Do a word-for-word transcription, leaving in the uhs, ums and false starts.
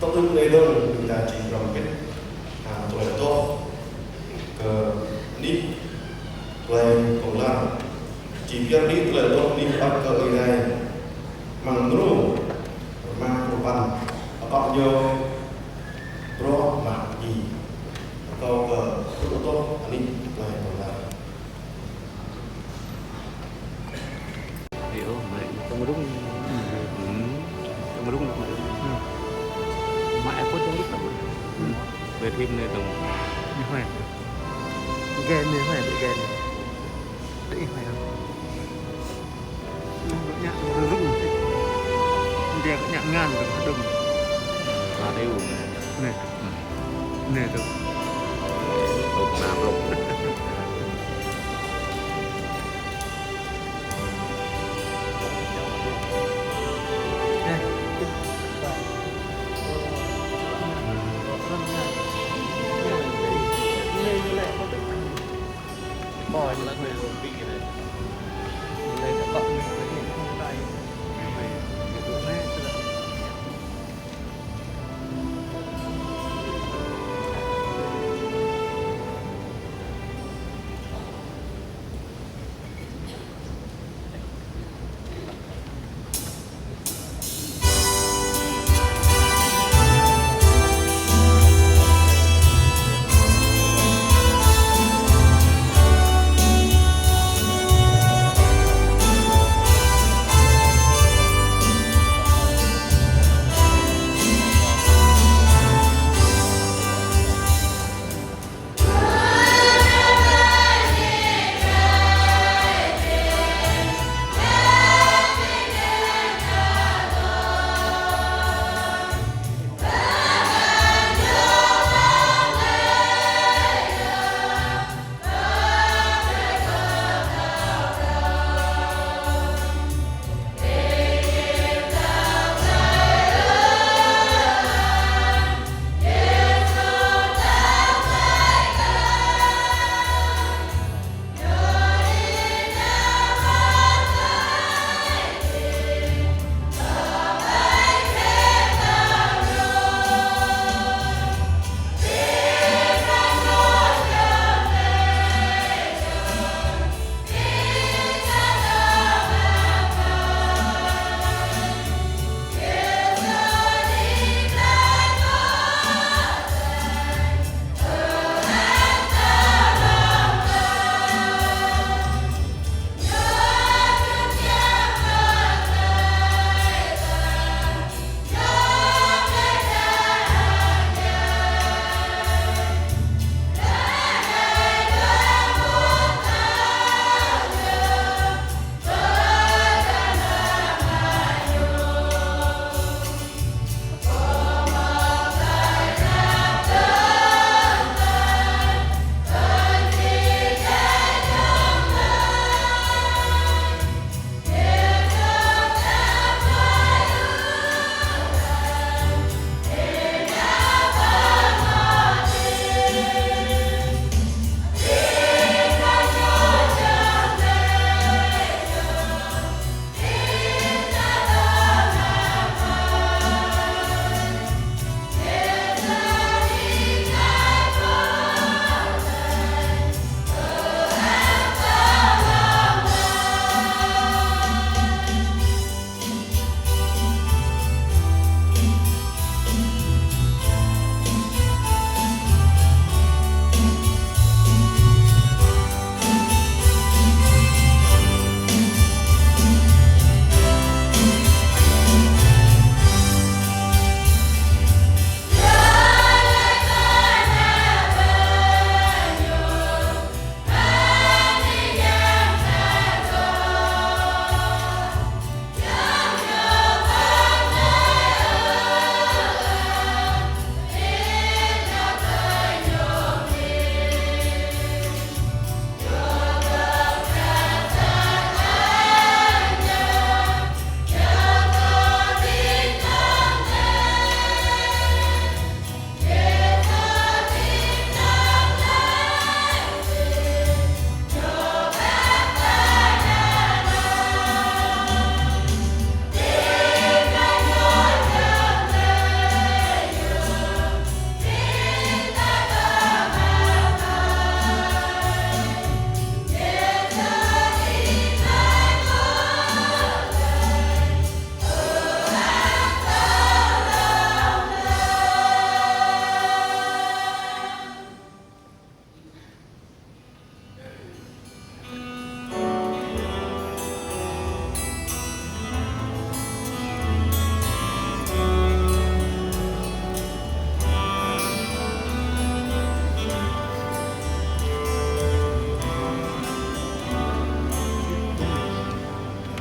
Tơlơi anai dơ̆ng ƀing ta či hrŏm hơbĭt hăng tơlơi adoh kơ anih tơlơi pơlar. Či pơyơr anih tơlơi adoh anih ăt kơ Ơi Adai. Mơ̆ng mrô rơma pluh păn, akŏ ñu bruă mă djai. Akŏ kơ tơlơi adoh anih tơlơi pơlar. Ơ, mă tơmrung. Tơmrung. Mă ĕp tơmrung. Ƀĕ thim anai tơmrung. Anai huai. Gê anai huai, gê anai. Tơ ih huai. Anai kơ ñă rơrung. Anai kơ ñă ngan rơrung. Anai. Anai tơ. Tơmrung.